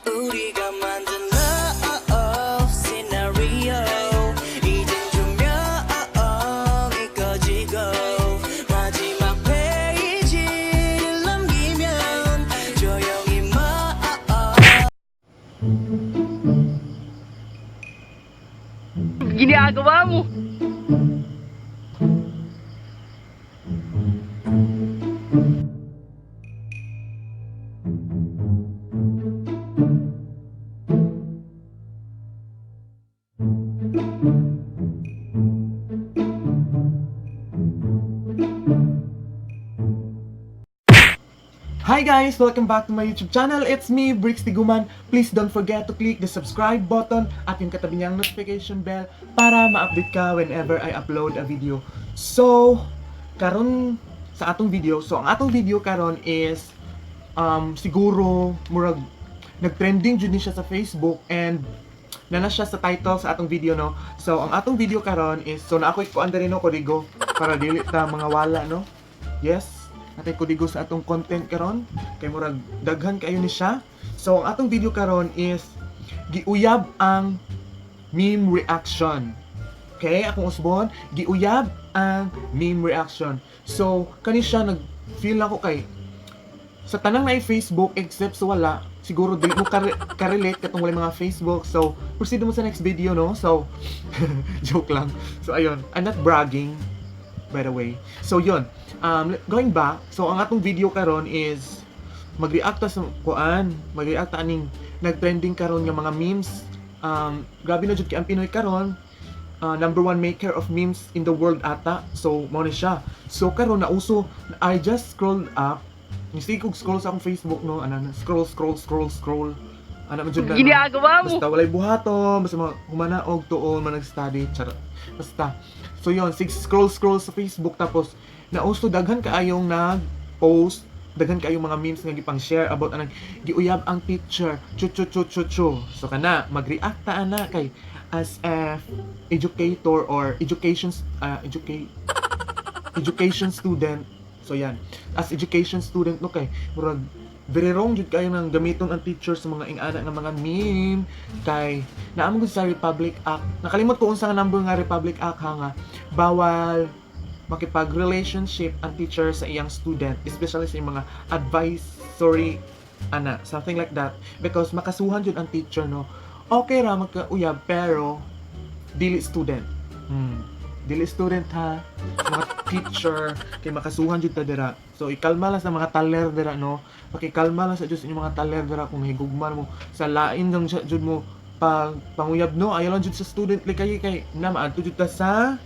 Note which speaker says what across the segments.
Speaker 1: 우리가 만든 love scenario 이젠 조명이 꺼지고 마지막 페이지를 넘기면 조용히 마
Speaker 2: Ginagawa mo?
Speaker 3: Hi guys! Welcome back to my YouTube channel. It's me, Bricks Tiguman. Please don't forget to click the subscribe button at yung katabi niyang notification bell para ma-update ka whenever I upload a video. So, karon sa atong video, so ang atong video karon is siguro murag nag-trending jud ni siya sa Facebook and nana siya sa title sa atong video, no. So ang atong video karon is, so na ako'y kuan diri, no, kodigo para dili ta mga wala, no. Yes, natay kodigo sa atong content karon kay murag daghan kayo ni siya. So ang atong video karon is giuyab ang meme reaction. Okay, akong usbon, giuyab ang meme reaction. So kani siya, nag feel ako kay sa tanang na Facebook except sa wala siguro dili mo ka-relate katong wala mga Facebook. So proceed mo sa next video, no. So joke lang. So ayun, I'm not bragging, by the way. So yun, going back, so ang atong video karon is mag-react ta sa kuan, mag-react ta aning nag-trending karon nga mga memes. Grabe na jud kay ang Pinoy karon, number one maker of memes in the world ata. So mao ni siya. So karon nauso, I just scrolled up. Sige kog scroll sa akong Facebook, no, ana na, scroll scroll scroll scroll. Ana man jud na, no?
Speaker 2: Ginagawa mo?
Speaker 3: Basta walay buhaton, basta mga humanaog tuon man nag-study, charot. Basta. So yon, six scroll scroll sa Facebook, tapos nauso, daghan kaayong nag-post, daghan kaayong mga memes nga gipang share about anang giuyab ang teacher, chu chu chu chu chu. So kana mag-react ta ana kay as a educator or education student. So yan, as education student, no, kay murag very wrong jud kayo nang gamiton ang teacher sa mga ingana nga mga meme kay naa man gud sa Republic Act. Nakalimot ko unsa nga number nga Republic Act ha, nga bawal makipag-relationship ang teacher sa iyang student, especially sa iyang mga advisory ana, something like that, because makasuhan jud ang teacher, no. Okay ra magkauyab pero dili student. Dili student ha, mga teacher, kay makasuhan jud ta dira. So ikalma lang sa mga taler dira, no. Pakikalma lang sa Diyos inyong mga taler dira kung higugma mo sa lain lang siya jud mo pag panguyab, no. Ayaw lang jud sa student likay kay na maadto jud ta sa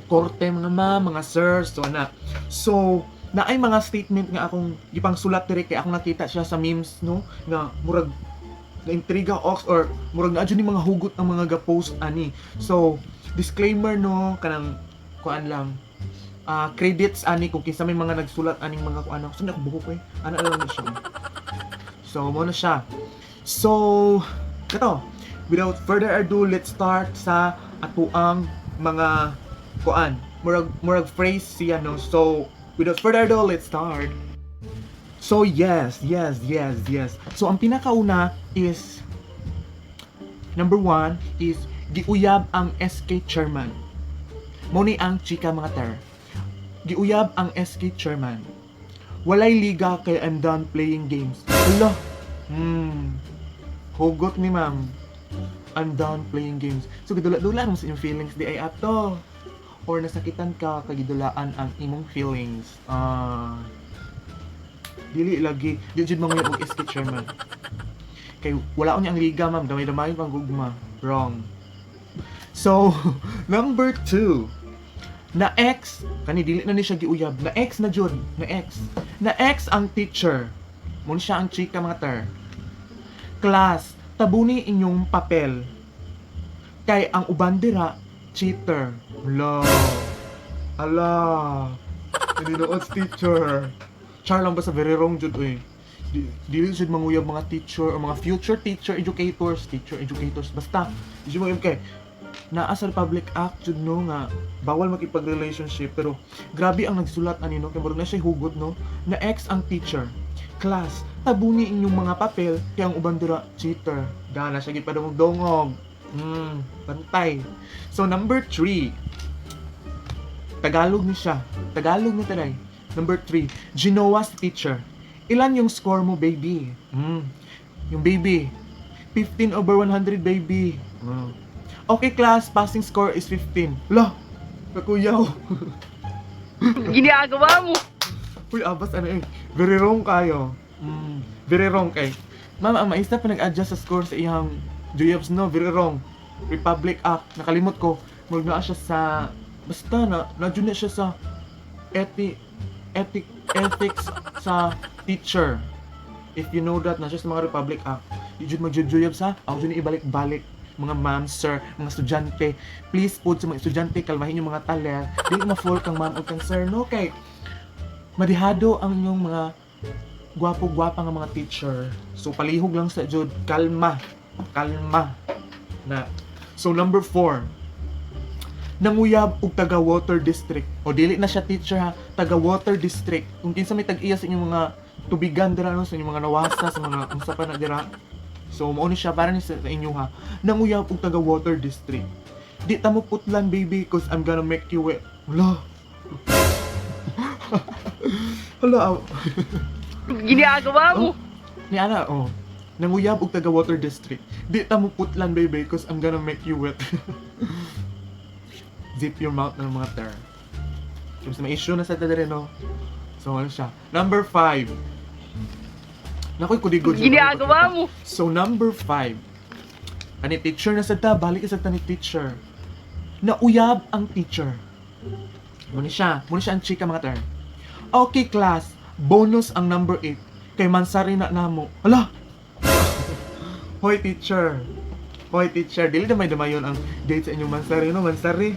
Speaker 3: korte, mga ma'am, mga sir. So ana, so naay mga statement nga akong gipang sulat diri kay akong nakita siya sa memes, no, nga murag na intriga ox or murag naa jud ni mga hugot ang mga ga-post ani. So disclaimer, no, kanang kuan lang, credits ani kung kinsa may mga nagsulat aning mga kuan. So ako buhok eh, ana lang ni siya. So mo na siya. So kato, without further ado, let's start sa atuang mga kuan, murag phrase siya, no. So without further ado, let's start. So yes. So ang pinakauna is number one is giuyab ang SK chairman. Mo ni ang chika, mga ter. Giuyab ang SK chairman. Walay liga kay I'm done playing games. Hala. Hugot ni ma'am. I'm done playing games. So gidula-dula mo sa inyong feelings di ay ato. Or nasakitan ka kay gidulaan ang imong feelings. Ah. Dili lagi, di jud manguyab og SK chairman. Kay wala niya ang liga, ma'am, damay-damay pang gugma. Wrong. So, number two. Na ex, kani dili na ni siya giuyab. Na ex na jud, na ex. Na ex ang teacher. Mun siya ang chika, mga ter. Class, tabuni inyong papel. Kay ang uban dira, cheater. Ala. Ala. Tinuod teacher. Char lang ba sa very wrong jud oy. Dili jud manguyab mga teacher or mga future teacher educators, teacher educators, basta di jud manguyab kay naa sa Republic Act jud, no, nga bawal makipag-relationship, pero grabe ang nagsulat ani, no, kay murag na siya hugot, no. Na ex ang teacher. Class, tabuni inyong mga papel kay ang uban dira cheater. Gana siya gipadungog-dungog. Pantay. So number 3. Tagalog ni siya. Tagalog ni taday. Number 3, ginowa si teacher. "Ilan yung score mo, baby?" Yung baby, "15 over 100, baby." "Okay, class, passing score is 15." Lah, kakuyaw.
Speaker 2: Ginagawa mo.
Speaker 3: Uy, abas ano eh. Very wrong kayo. Very wrong kay. Ma'am, ang maista pa nag-adjust sa score sa iyang Juyabs, no, very wrong. Republic Act, nakalimot ko. Murag naa siya sa basta na na na siya sa ethics sa teacher. If you know that, na siya sa mga Republic Act. Di jud magjujuyab sa, ako jud ibalik-balik mga ma'am, sir, mga estudyante. Please po sa mga estudyante, kalmahin yung mga taler. Dili ma-fall kang ma'am o kang sir, no? Kay madihado ang inyong mga gwapo-gwapa nga mga teacher. So palihog lang sa jud, kalma. Kalma. Na. So number 4. Nanguyab og taga water district. O dili na siya teacher ha, taga water district. Kung kinsa may tag-iya sa inyong mga tubigan dira no, sa inyong mga nawasa, sa mga unsa pa na dira. So mao ni siya para ni sa inyo ha. Nanguyab og taga water district. "Di ta mo putlan, baby, 'cause I'm gonna make you wet." Hala. Hala. Ah.
Speaker 2: Ginagawa mo.
Speaker 3: Ni ana, oh. Nanguyab og taga water district. "Di ta mo putlan, baby, 'cause I'm gonna make you wet." Zip your mouth ng mga ter. Kung may issue na sa tadere, no? So, ano siya? Number 5. Nakoy kudigod.
Speaker 2: Ginagawa mo.
Speaker 3: So, number 5. Ani teacher na sa ta, balik ka sa ta ni teacher. Nauyab ang teacher. Muna siya. Muna siya ang chika, mga ter. "Okay class, bonus ang number 8. Kay mansari na namo." Hala! Hoy teacher. Hoy teacher, dili na may damayon ang date sa inyong mansari, no? Mansari.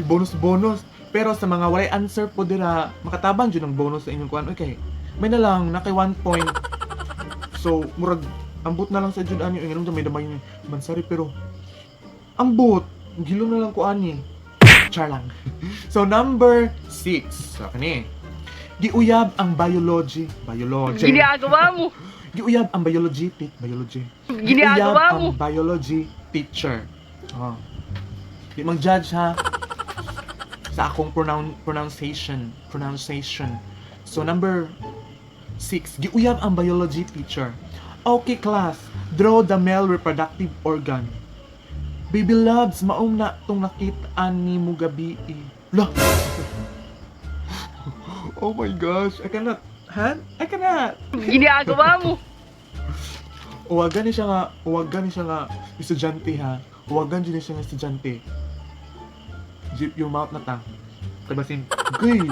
Speaker 3: I-bonus bonus. Pero sa mga walay answer po dira, makatabang jud ang bonus sa inyong kuan. Okay. May na lang na kay 1 point. So, murag ambot na lang sa jud ani ang may damayon mansari pero ambot, gilom na lang ko ani. Char lang. So number 6. So kani. Giuyab ang biology. Biology.
Speaker 2: Ginagawa mo.
Speaker 3: Giuyab ang biology, biology.
Speaker 2: Ginagawa
Speaker 3: Giuyab
Speaker 2: mo.
Speaker 3: ang biology teacher. Oh. Di mag-judge ha sa akong pronunciation, pronunciation. So number 6, giuyab ang biology teacher. "Okay class, draw the male reproductive organ." "Baby loves, maong na tong nakita ni mo gabi eh." Lah. Oh my gosh, I cannot. Ha? I cannot.
Speaker 2: Ginagawa mo.
Speaker 3: Uwagan ni siya nga estudyante ha. Uwagan jud ni siya nga estudyante. Zip your mouth na ta. Kay basin, agoy.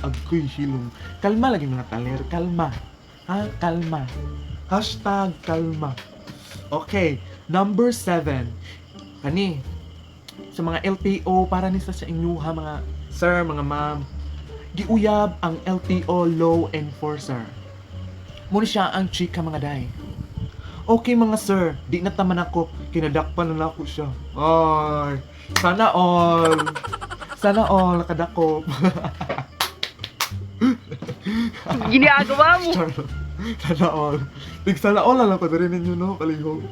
Speaker 3: Agoy hilong. Kalma lagi mga taler, kalma. Ha? Kalma. #kalma. Okay, number 7. Kani, sa mga LTO, para ni sa inyo ha, mga sir, mga ma'am. Giuyab ang LTO law enforcer. Muna siya ang chika, mga day. "Okay mga sir, di na taman ako, kinadakpan na nako siya." Ay, sana all. Sana all, nakadakop.
Speaker 2: Ginagawa mo.
Speaker 3: Charot. Sana all. Tig sana all na lang pa rin ninyo, no? Kalihog.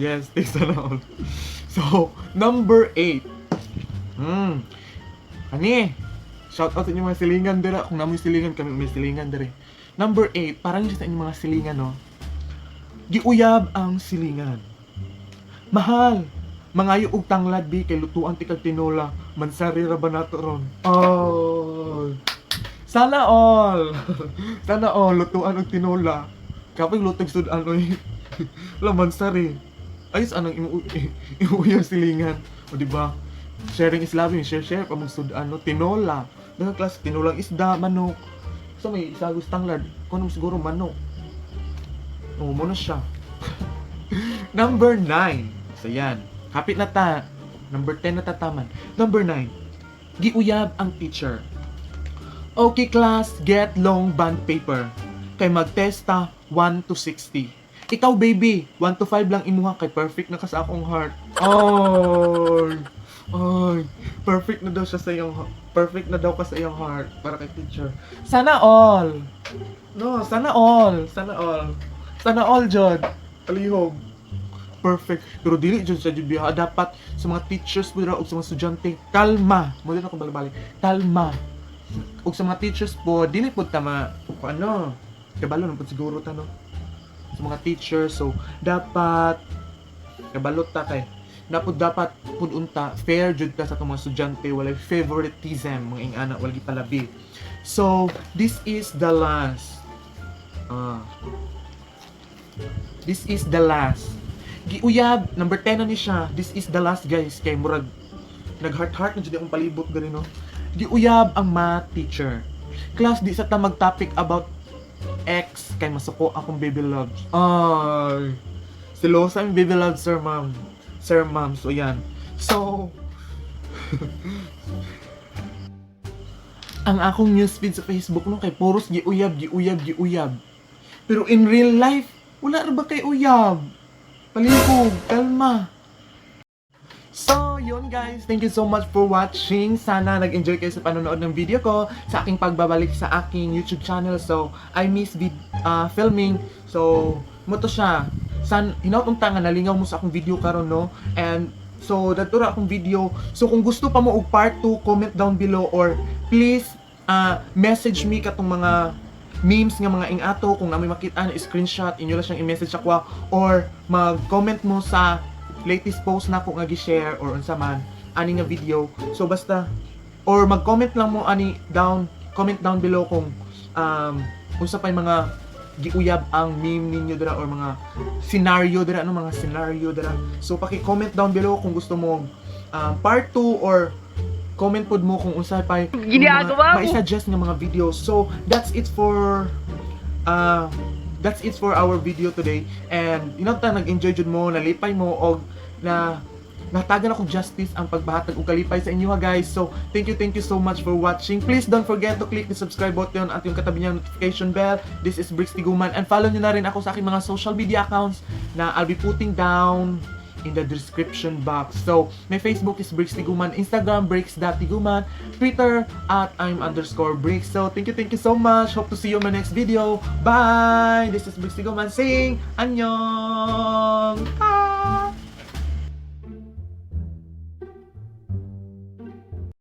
Speaker 3: Yes, tig sana all. So, number 8. Ani, shout out sa inyong mga silingan dira. Kung namoy silingan kami, may silingan dire. Number 8, parang siya sa inyong mga silingan, no? Giuyab ang silingan. "Mahal, mangayo og tanglad bi kay lutuan tikag tinola. Mansari ra ba nato ron?" Oh. Sana all. Sana all lutuan og tinola. Kapag lutog sud-an oy. La mansari. Ayos anang imo imo yung silingan. O di ba? Sharing is loving, share share pa mong sud-an no tinola. Daghang klase tinolang isda, manok. So may isagos tanglad, kuno siguro manok. Oo, mo na siya. Number 9. So yan. Kapit na ta. Number 10 na tataman. Number 9. Giuyab ang teacher. "Okay class, get long bond paper. Kay magtesta 1 to 60. Ikaw baby, 1 to 5 lang imuha kay perfect na ka sa akong heart." Ay, ay, perfect na daw siya sa iyong Perfect na daw ka sa iyong heart para kay teacher. Sana all. No, sana all. Sana all. Sana all, jud. Palihog. Perfect. Pero dili jud sa jud biya. Dapat sa mga teachers po ug sa mga estudyante, kalma. Mo din ako balik. Kalma. Ug sa mga teachers po, dili po tama kung ano. Kabalo na po siguro ta, no? Sa mga teachers, so dapat kabalo ta kay napod dapat pud unta fair jud ta sa atong mga estudyante, walay favoritism, mga ingana, walay gipalabi. So this is the last. Ah. This is the last. Giuyab, number 10 na ni siya. This is the last, guys, kay murag nag heart heart na jud akong palibot gani, no. Giuyab ang math teacher. "Class, di sa ta mag-topic about ex kay masuko akong baby love." Ay. Selosa ang baby love, sir, ma'am. Sir, ma'am. So, yan. So, ang akong newsfeed sa Facebook, no, kay puros giuyab, giuyab, giuyab. Pero in real life, wala ra ba kay uyab? Palihog, kalma. So, yun guys. Thank you so much for watching. Sana nag-enjoy kayo sa panonood ng video ko, sa aking pagbabalik sa aking YouTube channel. So, I miss filming. So, mao to siya. San, hinaut unta nga nalingaw mo sa akong video karon, no? And, so, dadto ra akong video. So, kung gusto pa mo og part 2, comment down below or please message me katong mga memes nga mga ing-ato. Kung naa moy makita na screenshot, inyo lang siyang i-message ako or mag-comment mo sa latest post nako nga gi-share or unsa man ani nga video. So basta or mag-comment lang mo ani down, comment down below kung unsa pa yung mga giuyab ang meme ninyo dira or mga scenario dira, ano, mga scenario dira. So paki-comment down below kung gusto mo part 2 or comment pod mo kung unsa pa yung
Speaker 2: Ginagawa mo.
Speaker 3: Mai-suggest nga mga videos. So that's it for our video today and you know ta nag-enjoy jud mo, nalipay mo og na natagan ako justice ang pagbahatag og kalipay sa inyo ha, guys. So, thank you so much for watching. Please don't forget to click the subscribe button at yung katabi niyang notification bell. This is Bricks Tiguman and follow nyo na rin ako sa aking mga social media accounts na I'll be putting down in the description box. So, my Facebook is Bricks Tiguman, Instagram Bricks.Tiguman, Twitter @I'm_Bricks. So, thank you so much. Hope to see you in my next video. Bye! This is Bricks Tiguman saying, Annyeong! Bye!